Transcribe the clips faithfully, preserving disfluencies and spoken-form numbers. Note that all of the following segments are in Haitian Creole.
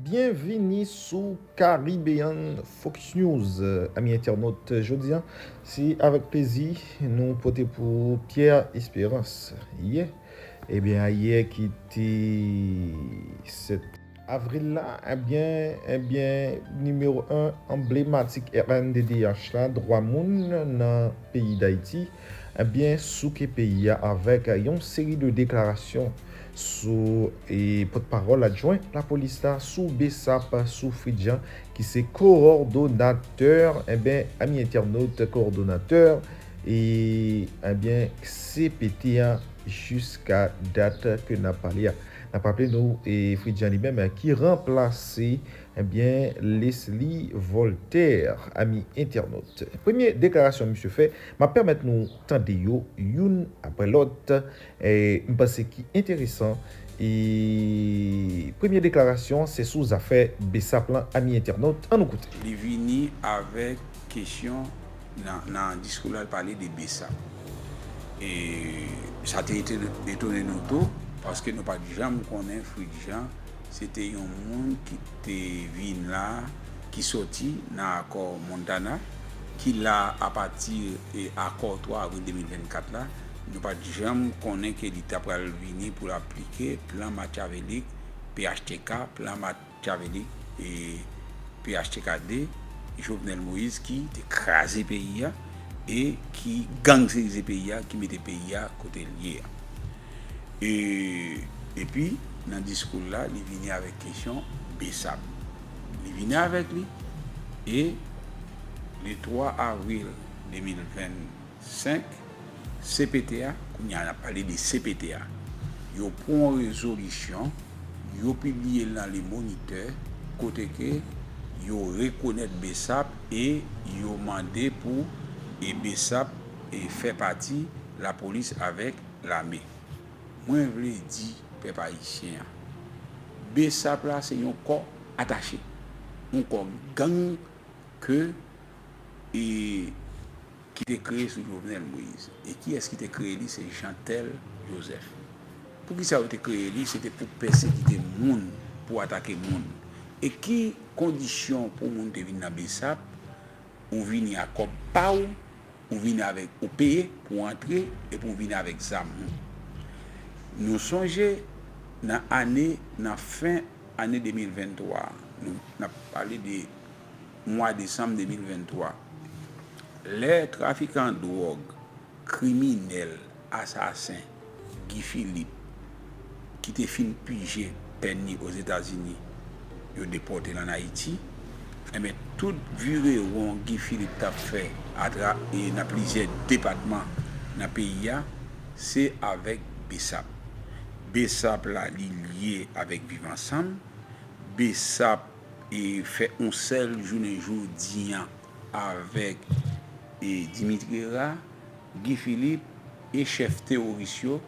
Byenvini sou Caribbean Fox News. Ami entènot, jodi a, se avèk plezi nou pote pou Pierre Espérance. Yè, ebyen, ayè ki te sèt avril la, ebyen, ebyen, nimewo en anblematik R N D D H la, dwa moun nan peyi Dayiti, ebyen, souke peyi a avèk yon seri de deklarasyon sou, e, pòtpawòl adjwen lapolis la, sou BSAP, sou Fritz Jean, ki se kowòdonatè, ebyen, ami entènot, kowòdonatè, e, ebyen, C P T a, jiska dat ke n ap pale a. N ap raple nou, e, Fritz Jean li menm, ki ranplase, ebyen, Leslie Voltaire, ami entènot. Premye deklarasyon misye fè, m ap pèmèt nou tande yo youn apre lòt. E, m panse ki enteresan. E, premye deklarasyon, se sou zafè BSAP lan, ami entènot. Ann nou koute. Li vini avèk kesyon nan, nan diskou la, l pale de BSAP. E sa te ete-, etone nou tou, paske nou pa t janm konnen Fritz Jean se te yon moun ki te vin la, ki soti nan akò Montana, ki la apati, e, akò twa avril de mil vennkat la. Nou pa t janm konnen ke li ta pral vini pou l aplike plan Machiavelli, P H T K, plan Machiavelli, e, P H T K de Jovenel Moïse ki te kraze peyi a e ki gangsterize peyi a, ki mete peyi a kote l ye a. E, epi, nan diskou l la, li vini avèk kesyon BSAP. Li vini avèk li, e le twa avril de mil vennsenk, C P T a, kounye a n ap pale de C P T a, yo pran yon rezolisyon, yo pibliye l nan Le Moniteur, kote ke yo rekonèt BSAP e yo mande pou, e, BSAP, e, fè pati lapolis avèk lame. Mwen vle di pèp ayisyen an, BSAP la se yon kò atache, yon kò gang ke, e, ki te kreye sou Jovenel Moïse. E kiyès ki te kreye li? Se Jeantel Joseph. Poukisa yo te kreye li? Se te pou pèsekite moun, pou atake moun. E ki kondisyon pou moun te vin nan BSAP? Ou vini ak kòb pa w, ou vini avèk, ou peye pou w antre, epi w vini avèk zam ou. Nou sonje nan ane, nan fen ane de mil venntwa, nou, n ap pale de mwa desanm de mil venntwa, lè trafikan dwòg, kriminèl, asasen, Guy Philippe, ki te fin pije pèn li Ozetazini, yo depòte l ann Ayiti, enben, tout virewon Guy Philippe t ap fè atra-, e nan plizyè depatman nan peyi a, se avèk BSAP. BSAP la, li lye avèk Viv Ansanm. BSAP, e, fè yon sèl jounen jodi a avèk, e, Dimitri Herard, Guy Philippe e chèf teworis yo,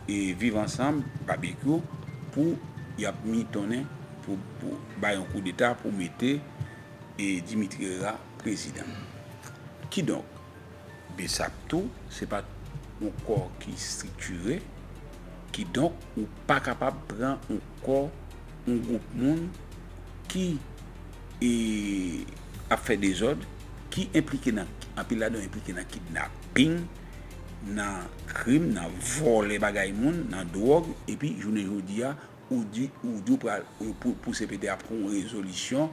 e, Viv Ansanm, Babekyou, pou y ap mitonnen, pou, pou bay yon koudeta pou mete, e, Dimitri Herard prezidan. Kidonk, BSAP tou, se pa t yon kò ki estriktire, kidonk, ou pa kapab pran yon kò, yon gwoup moun ki, e, ap fè dezòd, ki enplike nan, anpil ladan yo enplike nan kidnaping, nan krim, nan vòlè bagay moun, nan dwòg, epi jounen jodi a, ou di, ou di w pral, pou, pou C P T a pran yon rezolisyon,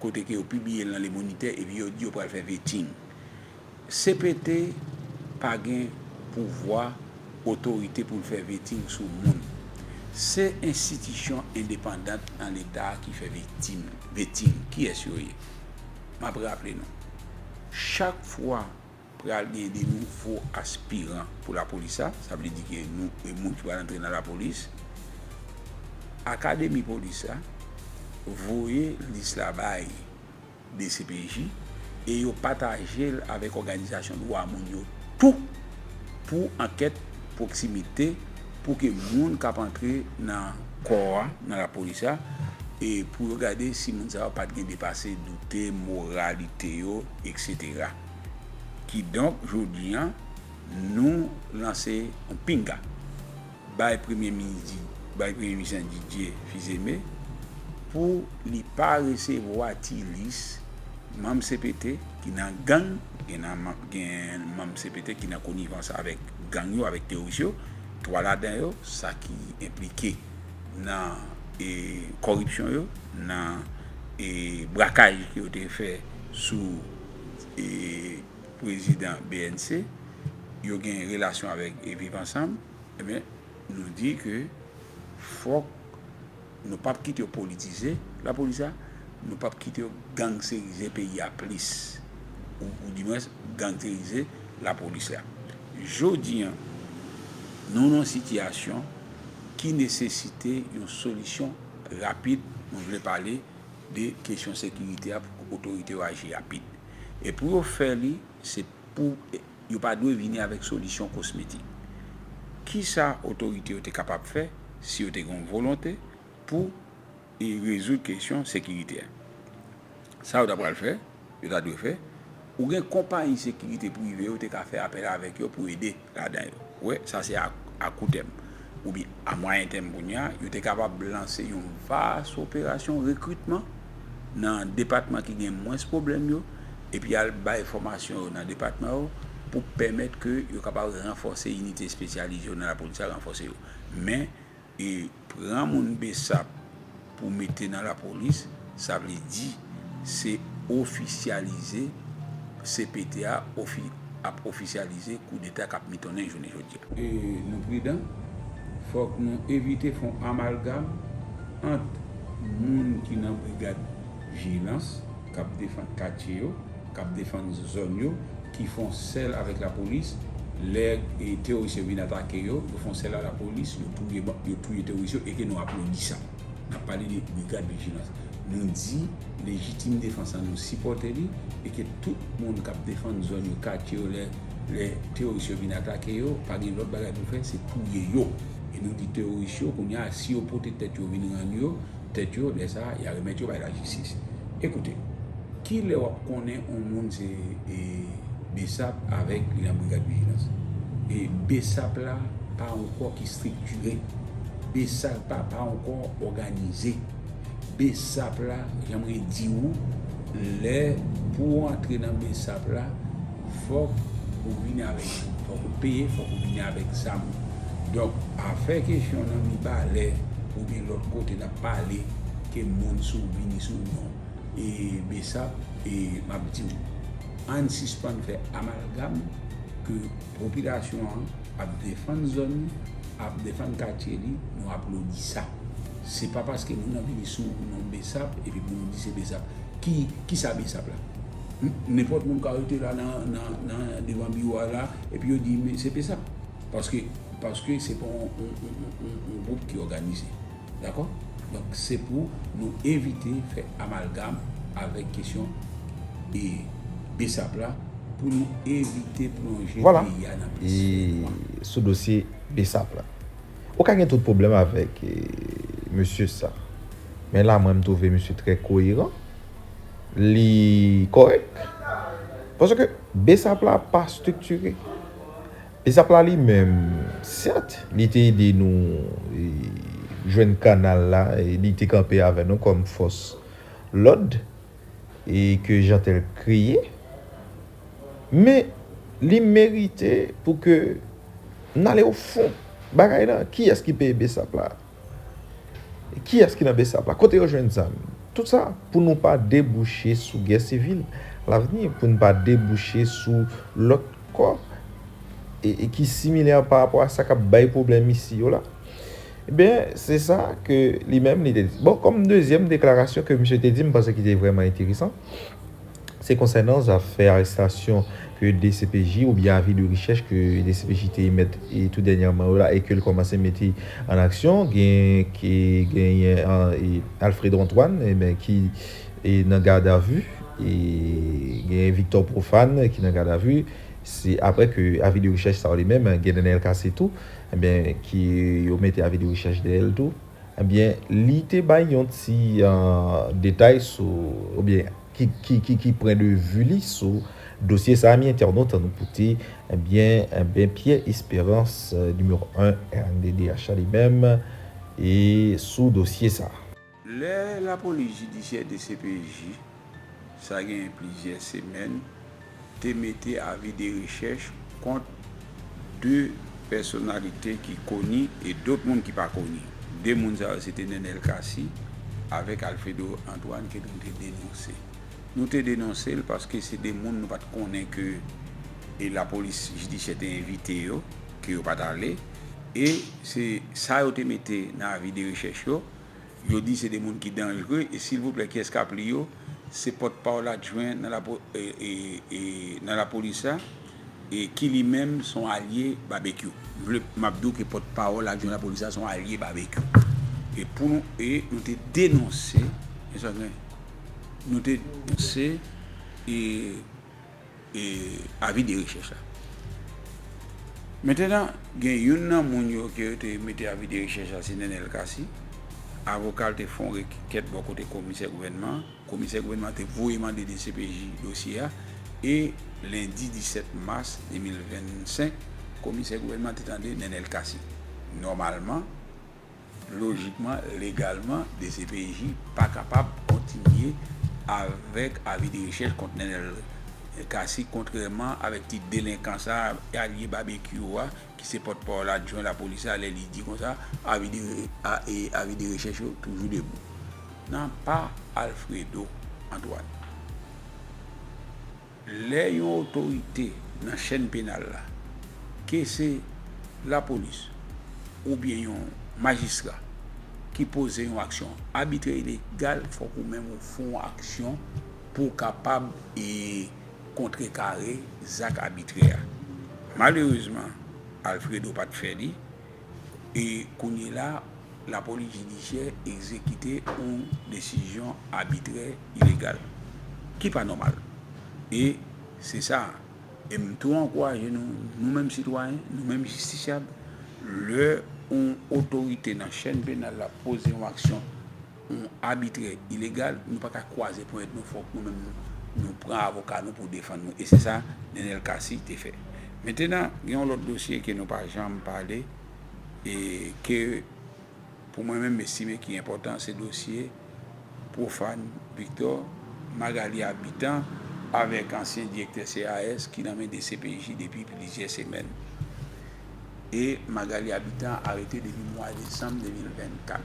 kote ke yo pibliye l nan Le Moniteur, epi yo di yo pral fè vetting. C P T pa gen pouvwa, otorite pou l fè vetting sou moun. Se enstitisyon endepandant nan Leta a ki fè vetting. Vetting, kiyès yo ye? M ap raple nou, chak fwa pral gen de nouvo aspiran pou lapolis la, sa vle di ke nou, e moun ki pral antre nan lapolis, akademi polis la voye lis la bay D C P J e yo pataje l avèk òganizasyon dwa moun yo tou pou ankèt pwoksimite pou ke moun k ap antre nan kò a, nan lapolis la, e pou yo gade si moun sa yo pa t gen depase doute, moralite yo, etsetera. Kidonk, jodi a, nou lanse yon pinga. Bay Premye Minis Di-, bay Premye Minis Didier Fils-Aimé, pou li pa resevwa ti lis manm C P T ki nan gang, gen nan manm, gen manm C P T ki nan konivans avèk gang yo, avèk teworis yo, twa ladan yo, sa ki enplike nan e, kòripsyon yo, nan e, brakaj ke yo te fè sou e, prezidan B N C, yo gen relasyon avèk e, Viv Ansanm, ebyen, nou di ke fòk nou p ap kite yo politize lapolis la, nou p ap kite yo gangsterize peyi a plis, ou, ou dimwens gangsterize lapolis la. Jodi a, nou nan yon sitiyasyon ki nesesite yon solisyon rapid. Nou vle pale de kesyon sekirite a pou otorite yo aji rapid. E pou yo fè li, se pou yo pa dwe vini avèk solisyon kosmetik. Kisa otorite yo te kapab fè si yo te gen yon volonte pou e rezoud kesyon sekirite a? Sa yo ta pral fè, yo ta dwe fè, ou gen konpayi sekirite prive yo te ka fè apèl avèk yo pou ede ladan yo. Ou wè, sa se a, a kou tèm. Oubyen a mwayen tèm kounye a, yo te kapab lanse yon vas operasyon rekritman nan depatman ki gen mwens pwoblèm yo, epi al bay fòmasyon yo nan depatman yo pou pèmèt ke yo kapab ranfòse inite espesyalize yo nan lapolis la, ranfòse yo. Men, e pran moun BSAP pou mete nan lapolis, sa vle di se ofisyalize, C P T a ofi-, ap ofisyalize koudeta k ap mitonnen jounen jodi a. E nou pridan, fòk nou evite fè yon amalgam ant moun ki nan brigad vijilans k ap defann katye yo, k ap defann zòn yo, ki fè yon sèl avèk lapolis. Lè e, teworis yo vin atake yo, yo fè yon sèl a lapolis, yo touye, yo touye teworis yo, e ke nou aplodi sa. N ap pale de brigad vijilans. Nou di lejitim defans lan, nou sipòte li, e ke tout moun k ap defann zòn yo, katye yo, lè, lè teworis yo vin atake yo, pa gen lòt bagay pou fè, se touye yo. E nou di teworis yo, kounye a, si yo pote tèt yo vin rann yo, tèt yo, lè sa a, y a remèt yo bay lajistis. Ekoute, kilè w ap konnen yon moun se e, BSAP avèk li nan brigad vijilans? E BSAP la pa yon kò ki estriktire. BSAP la pa yon kò òganize. BSAP la, jan mwen di w, lè pou w antre nan BSAP la, fòk ou vini avèk, fòk ou peye, fòk ou vini avèk zam. Donk, afè kesyon nan Mibalè oubyen lòt kote n ap pale ke moun sou vini sou non e BSAP, e m ap di w, ann sispann fè amalgam ke popilasyon an ap defann zòn li, ap defann katye li, nou aplodi sa. Se pa paske moun nan vini sou non BSAP epi pou nou di se BSAP. Ki, kisa BSAP la? N-, nenpòt moun ka rete la nan, nan, nan devan biwo a la, epi yo di, "Men se BSAP." Paske, paske se pa yon, yon, yon, yon, yon gwoup ki òganize. Dakò? Donk, se pou nou evite fè amalgam avèk kesyon e BSAP la, pou nou evite plonje Vwala. Peyi a nan plis fè nwa. E sou dosye BSAP la, ou ka gen tout pwoblèm avèk e, mesye sa. Men la, mwen, m twouve misye trè koyeran. Li kòrèk. Paske BSAP la pa estriktire. BSAP la li menm, sèt, li te ede nou e, jwenn kanal la, e li te kanpe avè nou kòm fòs lòd e ke Jeantel kreye. Men li merite pou ke n ale o fon bagay la. Kiyès ki peye BSAP la? Kiyès ki nan BSAP la? Kote yo jwenn zam? Tout sa pou nou pa debouche sou gè sivil lavni, pou nou pa debouche sou lòt kò e, e ki similè pa rapò a sa k ap bay pwoblèm isi yo la. Ebyen, se sa ke li menm li te di. Bon, kòm dezyèm deklarasyon ke misye te di, m panse ki te vrèman enteresan, se konsènan zafè arestasyon ke D C P J oubyen avi de rechèch ke D C P J te emèt e tou dènyèman yo la e ke l kòmanse mete an aksyon. Gen, ke genyen, an, e Alfredo Antoine, e ben, ki e nan gadavi, e genyen Victor Prophane ki nan gadavi. Se apre ke avi de rechèch sa yo li menm, gen Nenel Cassy tou, ebyen, ki yo mete avi de rechèch dèyè l tou. Ebyen, li te bay yon ti, e, detay sou, oubyen ki, ki, ki, ki pwen de vi li sou dosye sa a, mi entènot an nou koute, ebyen, ebyen, Pierre Espérance, e, nimewo en R N D D H la li menm, e sou dosye sa a. Lè lapolis jidisyè, D C P J, sa gen plizyè semèn, te mete avi de rechèch kont de pèsonalite ki koni e dòt moun ki pa koni. De moun sa yo, se te Nenel Cassy avèk Alfredo Antoine, ke nou te denonse. Nou te denonse l paske se de moun nou pa t konnen ke, e, lapolis jidisyè te envite yo, ke yo pa t ale. E se sa yo te mete nan avi de rechèch yo. Yo di se de moun ki danjre, e silvouplè, kiyès k ap li yo? Se pòtpawòl adjwen nan lapo-, e, e, e, nan lapolis la, e ki li menm se yon alye Babekyou. M vle, m ap di w ke pòtpawòl adjwen lapolis la se yon alye Babekyou. E pou nou, e nou te denonse, e sa gen, nou te denonse, e e, avi de rechèch la. Mentenan, gen youn nan moun yo ke yo te mete avi de rechèch la, se Nenel Cassy. Avoka l te fè yon rekèt bò kote komisè gouvènman an. Komisè gouvènman an te voye mande D C P J dosye a. E lendi disèt mas de mil vennsenk, komisè gouvènman an te tande Nenel Cassy. Nòmalman, lojikman, legalman, D C P J pa kapab kontinye avèk avi de rechèch kont Nenel Cassy, kontrèman avèk ti delenkan sa a, alye Babekyou a, ki se pòtpawòl adjwen lapolis la, lè li di konsa, avi de re-, a, e, avi de rechèch yo toujou debou. Nan pa Alfredo Antoine. Lè yon otorite nan chèn penal la, ke se lapolis oubyen yon majistra ki poze yon aksyon abitrè, ilegal, fòk ou menm ou fè yon aksyon pou w kapab, e, kontrekare zak abitrè a. Malerezman, Alfredo pa t fè li. E kounye la, lapolis jidisyè egzekite yon desizyon abitrè, ilegal, ki pa nòmal. E se sa. E m tou ankouraje nou, nou menm sitwayen, nou menm jistisyab, lè yon otorite nan chèn penal la poze yon aksyon, yon abitrè, ilegal, nou pa ka kwaze ponyèt nou, fòk nou menm nou, nou pran avoka nou pou defann nou. E se sa Nenel Cassy te fè. Mentenan, gen yon lòt dosye ke nou pa janm pale, e ke pou mwen menm, m estime ki enpòtan, se dosye Profane Victor, Magalie Habitant, avèk ansyen direktè C A S ki nan men D C P J depi plizyè semèn. E Magalie Habitant arete depi mwa desanm de mil vennkat.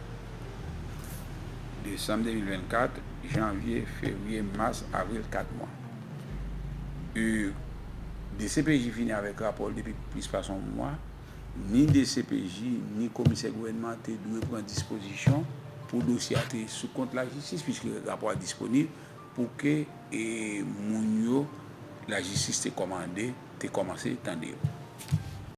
Desanm de mil vennkat, janvye, fevriye, mas, avril, kat mwa. E D C P J fini avèk rapò l depi plis pase yon mwa. Ni D C P J, ni komisè gouvènman an te dwe pran dispozisyon pou dosye a te sou kont lajistis, piske rapò a disponib, pou ke, e, moun yo, lajistis te kòmande, te kòmanse tande yo.